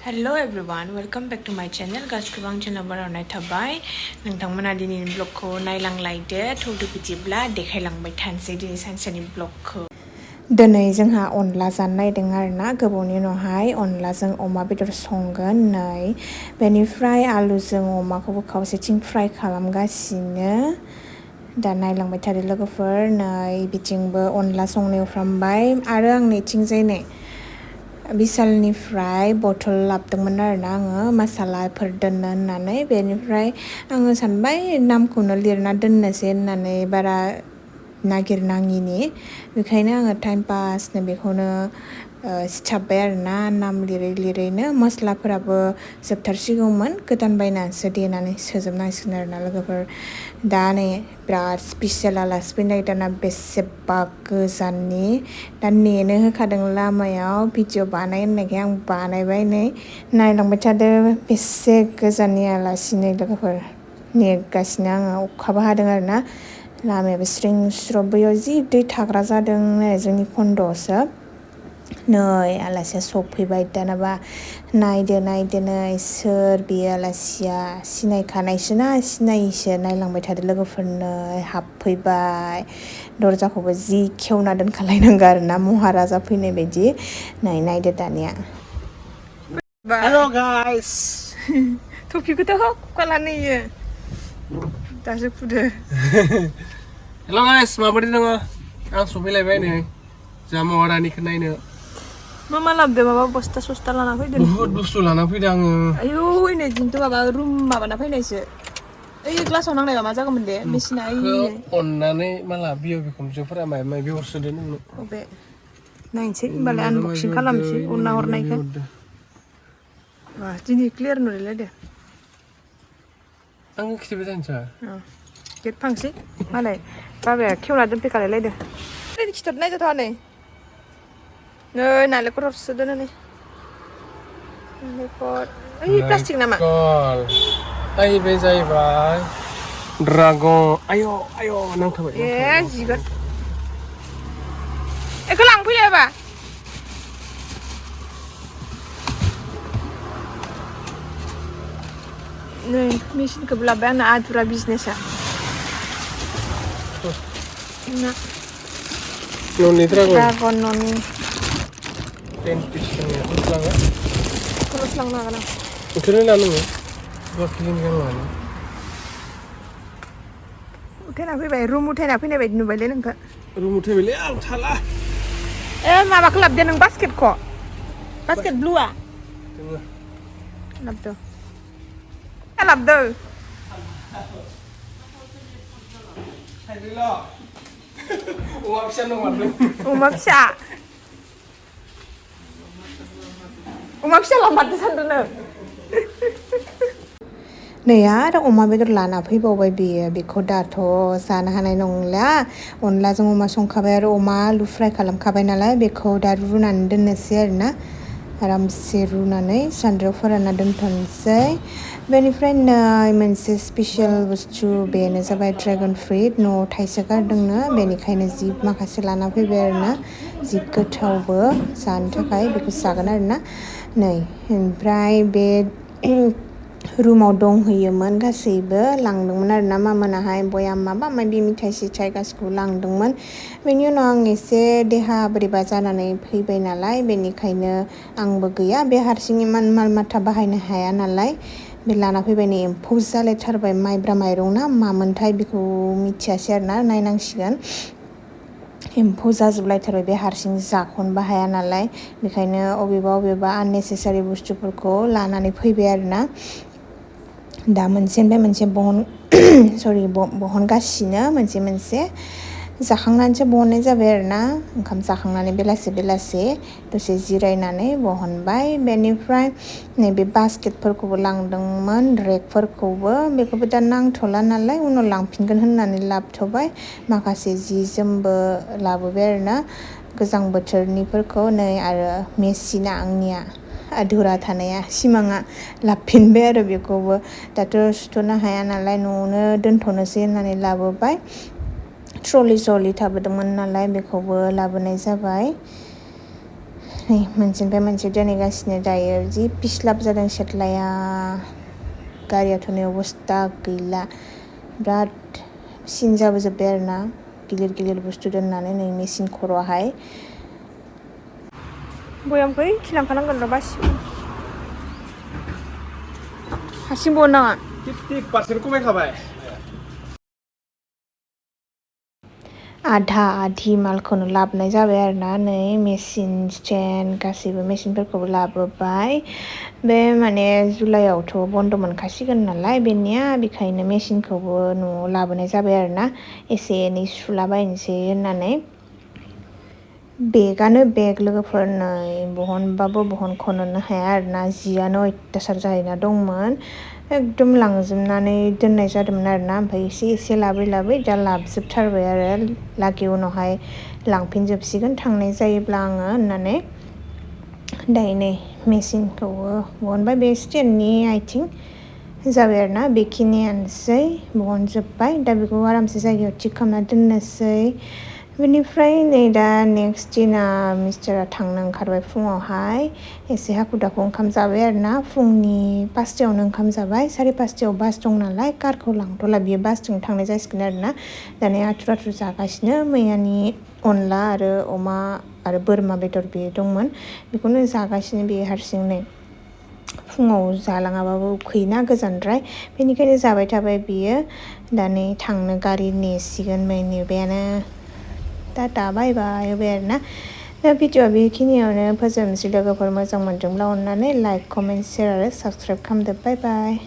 Hello everyone, welcome back to my channel. Gaskabang channel baronai thabai. Nongtangmona dinini vlog ko nailanglaide thौदो बिदिब्ला देखायलांबाय थानोसै दिनै सानसेनि vlog खौ. दिनै जोंहा अनला जानो नायदों आरोना गोबावनि उनावहाय अनलाजों अमा बेदर संगोन नै बेनिफ्राय आलुजों अमाखौबो खावसेथिं फ्राय खालामगासिनो दा नायलांबाय थादो लोगोफोर नै बिथिंबो अनला संनो एवफ्रामबाय आरो आं नैथिंजाय नै बिशालनिफ्राय बथल लाबोदोंमोन आरोना आङो मसालाफोर दोननो होननानै बेनिफ्राय आङो सानबाय नामखौनो लिरना दोननोसै होननानै बारा नागिरनाङिनि बेखायनो आङो टाइम पासनो बेखौनो सिथाबबाय आरोना नाम लिरै लिरैनो मस्लाफोराबो जोबथारसिगौमोन गोदान बायनानैसो देनानै सोजोबनांसिगोन आरोना लोगोफोर दा नै बिराद स्पेसियेल आलासि फैनो नागिरदोंना बेसेबा गोजाननि दा नेनो होखादों लामायाव भिडिअ बानाय होननायखाय आं बानायबाय नै नायलांबाय थादो बेसे गोजाननि आलासि नै लोगोफोर नेगासिनो आङो अखाबो हादों आरोना लामायाबो स्रिं स्र' बैयाव जि दै थाग्रा जादों जोंनि खन्द'आवसो नै आलासिया सफैबाय दानाबा नायदो नै सोर बे आलासिया सिनायखानायसो ना सिनायिसो नायलांबाय थादो लोगोफोरनो हाबफैबाय दरजाखौबो जि खेवना दोनखालायनांगौ आरोना महाराजा फैनाय बायदि नायदो दानिया Hello guys. टपिकखौथ' हखालानो इयो दासो फुदो Hello guys, माबोरै दङ? आं सफैलायबाय नै जामुं अर्डारनिखौ नायनो मा लाबोदो माबा बस्ता सस्ता लाना फैदो बुहुद बुस्थु लाना फैदों आङो आयौ नै दिनथ' माबा रुम माबाना फैनायसो ओइ ग्लासाव नांनायबा मा जागौमोन दे मेसिना अननानै माला बिहाव बिखुनजोफोरा माबा माबि हरसोदो नोंनो बे नायनोसै होमबालाय आनबक्सिं खालामनोसै अनना हरनायखौ दिनै क्लियार नुलायलायदो आङो खिथिबाय थानोसै गेट फांसै मालाय बाबाया खेवना दोनफैखालायलायदो खिथर नायजाथ' नै नालेंखर हरसोदो नै नालेंखर ओइ प्लास्टिक नामा ओइ बे जाहैबाय ड्रागन आय' नांथाबाय ए जिगोन एखौ लांफैलायबा नै मेसिनखौबो लाबाय आंना आधुरा बिजनेसा न'नि ड्रागन न'नि 10 पिस दङ लाङा खरस लांनो हागोन आं बेखौनो ला नोङो बाखिखौ लानो उथायना फैबाय रुम उथायना फैनाय बायदि नुबायलै नोंखौ रुम उथायबायलै आं थाला ए माबाखौ लाबोदो नों बास्केटखौ बास्केट ब्लुआ दोङो लाबोदो लाबोदो अमा फिसा नङालै अमा फिसा लांमारदो सानदों नों नै आरो अमा बेदर लाना फैबावबाय बेखौ दाथ' जानो हानाय नंला अनलाजों अमा संखाबाय आरो अमा आलु फ्राय खालामखाबाय नालाय बेखौ दा रुनानै दोननोसै आरोना आरामसे रुनानै सान्द्रियाव फोरानना दोनथ'नोसै बेनिफ्राय नै मोनसे स्पेसियेल बुस्थु बेनो जाबाय ड्रेगन फ्रुइट न'आव थाइसे गारदोंनो बेनिखायनो जि माखासे लाना फैबाय आरोना जि गोथावबो जानो थाखाय बेखौ जागोन आरोना नै ओमफ्राय बे रुमाव दंहैयोमोन गासैबो लांदोंमोन आरोना मामोनाहाय बयाम माबा माबि मिथाइ सिथाइ गासैखौबो लांदोंमोन बेनि उनाव आं एसे देहा बोरैबा जानानै फैबाय नालाय बेनिखायनो आंबो गैया बे हारसिं इमान माल माथा बाहायनो हाया नालाय बे लाना फैबाय नै एम्फौ जालायथारबाय माइब्रा माइरं ना मामोनथाय बेखौ मिथियासै आरोना नायनांसिगोन एम्फौ जाजोबलायथारबाय बे हारसिं जाख'नोबो हाया नालाय बेखायनो अबेबा आननेसेसारि बुस्थुफोरखौ लानानै फैबाय आरोना दा मोनसेनिफ्राय मोनसे बहनगासिनो मोनसे जाखांनानैसो बहननाय जाबाय आरोना ओंखाम जाखांनानै बेलासे दसे जिरायनानै बहनबाय बेनिफ्राय नैबे बास्केटफोरखौबो लांदोंमोन रेकफोरखौबो बेखौबो दा नांथ'ला नालाय उनाव लांफिनगोन होननानै लाबोथ'बाय माखासे जि जोमबो लाबोबाय आरोना गोजां बोथोरनिफोरखौ नै आरो मेसिना आंनिया आधुरा थानाया सिमाङा लाबोफिनबाय आरो बेखौबो दाथ' सुथ'नो हाया नालाय न'आवनो दोनथ'नोसै होननानै लाबोबाय ट्रलि थाबोदोंमोन नालाय बेखौबो लाबोनाय जाबाय नै मोनसेनिफ्राय मोनसे दोनहैगासिनो दायो जि पिस्लाब जादों सेटलाया गारियाथ' नै अबस्था गैला बिराद सिन जाबोजोब्बाय आरोना गिलिर गिलिर बुस्थु दोननानै नै मेचिन खर'आवहाय बयामखै खिलांखानांगोन र' बासिगौ हारसिं बहन नाङा 50% खमायखाबाय आधा आधि मालखौनो लाबोनाय जाबाय आरोना नै मेचिन स्टेन्ड गासैबो मेचिनफोरखौबो लाबोबाय बे माने जुलाइआवथ' बन्द' मोनखासिगोन नालाय बेनिया बेखायनो मेचिनखौबो न'आव लाबोनाय जाबाय आरोना एसे एनै सुलाबायनोसै होननानै बेगानो बेग लोगोफोर नै बहनबाबो बहनख'नोनो हाया आरोना जियानो अयथासार जाहैना दंमोन एकदम लांजोबनानै दोननाय जादोंमोन आरोना ओमफ्राय एसे एसे लाबोयै दा लाबोजोबथारबाय आरो लागै उनावहाय लांफिनजोबसिगोन थांनाय जायोब्ला आङो होननानै दायो नै मेचिनखौबो बहनबाय बे स्टेन्डनि आथिं जाबाय आरोना बेखिनियानोसै बहनजोब्बाय दा बेखौ आरामसे जायगायाव थिक खालामना दोननोसै बेनिफ्राय नै दा नेक्स्ट दिना मिस्टारा थांनो ओंखारबाय फुङावहाय एसे हाखु दाखु ओंखाम जाबाय आरोना फुंनि 5टायावनो ओंखाम जाबाय 5:30 बास दं नालाय कारखौ लांथ'ला बियो बासजों थांनाय जासिगोन आरोना दाने आथुर आथुर जागासिनो मैयानि अनला आरो अमा आरो बोरमा बेदर बे दंमोन बेखौनो जागासिनो बेयो हारसिंनो फुङाव जालाङाबाबो उखैयोना गोजानद्राय बेनिखायनो जाबाय थाबाय बियो दा नै थांनो गारि नेसिगोन नेबायानो टाटा बाय बाय होबाय आरोना दा भिडिअ'आ बेखिनियावनो फोजोबनोसै लोगोफोर मोजां मोनदोंब्ला अननानै लाइक कमेन्ट शेयार आरो साबस्क्राइब खालामदो बाय बाय